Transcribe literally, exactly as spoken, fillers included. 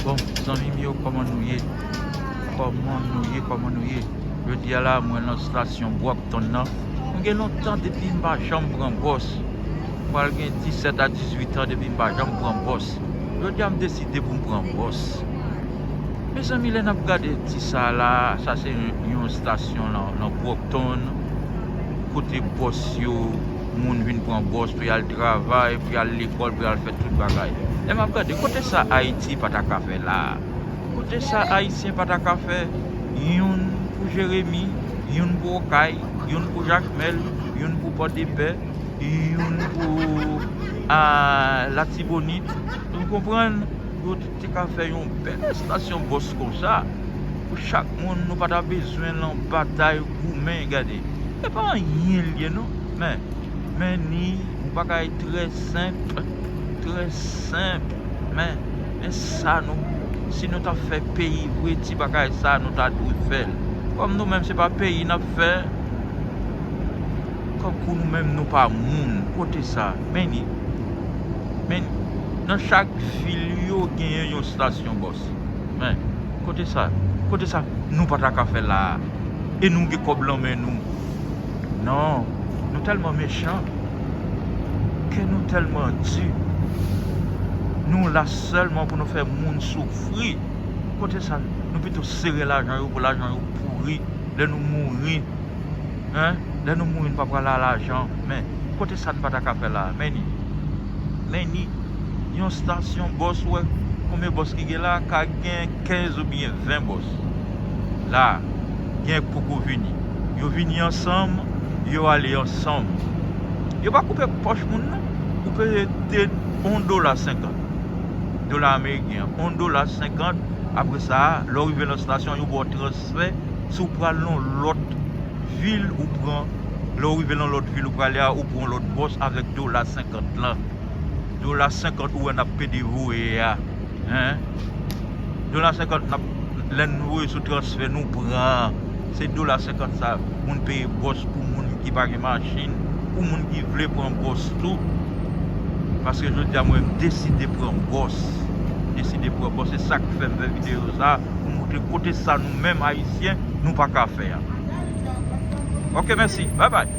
Bon, zanmi m yo, kòman nou ye? Kòman nou ye? Kòman nou ye? Jodi a la, mwen nan stasyon Brockton nan. Mwen gen lontan depi m pa janm pran bòs. Mwen pral gen disèt a dizuit an depi m pa janm pran bòs. Jodi a, m deside pou m pran bòs. Mezanmi, lè n ap gade ti sa la, sa se yon, yon stasyon nan, nan Brockton, kote bòs yo, moun vin pran bòs pou y al travay, pou y al lekòl, pou y al fè tout bagay. Lè m ap gade, kote sa Ayiti pa ta ka fè la a? Kote sa Ayisyen pa ta ka fè? Youn pou Jeremi, youn pou Okay, youn pou Jakmèl, youn pou Pòdepè, youn pou, a, Latibonit. Ou konprann? Yo te ka fè yon bèl estasyon bòs konsa. Pou chak moun, nou pa ta bezwen lan batay goumen, gade. E pa anyen l ye, non. Men, men ni, yon bagay trè senp, trè senp. Men, men sa nou, si nou ta fè peyi vre, ti bagay sa, nou ta dwe fè l. Kòm nou menm, se pa peyi n ap fè, kankou nou menm, nou pa moun. Kote sa? Men ni, men ni, nan chak vil yo genyen yon stasyon bòs. Men, kote sa? Kote sa nou pa ta ka fè la a? E nou gen kòb lan men nou. Non, nou tèlman mechan. Kè nou tèlman di. Nou la sèlman pou nou fè moun soufri. Kote sa? Nou pito sere lajan yo pou lajan yo pouri. Lè nou mouri, en? Lè nou mouri, nou pa pral a lajan. Men, kote sa n pa ta ka fè la a? Men ni. Men ni. Yon stasyon bòs, ou wè konbyen bòs ki gen la? Ka gen kenz oubyen ven bòs. La, gen k poko vini. Yo vini ansanm, yo ale ansanm. Yo pa koupe pòch moun, non. Ou peye de, yon dola senkant. Dola ameriken an, yon dola senkant. Apre sa, lè w rive nan stasyon, yo ba w transfè. Si w pral nan lòt vil, ou pran, lè w rive nan lòt vil ou prale a, ou pran lòt bòs avèk dola senkant lan. Dola senkant ou wè n ap pede voye a. En? Dola senkant n ap, lè n voye sou transfè, nou pran. Se dola senkant sa, moun peye bòs pou moun ki pa gen machin, pou moun ki vle pran bòs tou. Paske jodi a, mwen, m deside pran bòs. M deside pran bòs. Se sa k fè m fè videyo sa, pou montre kote sa nou menm Ayisyen, nou pa ka fè a. Ok, mèsi. Bye bye.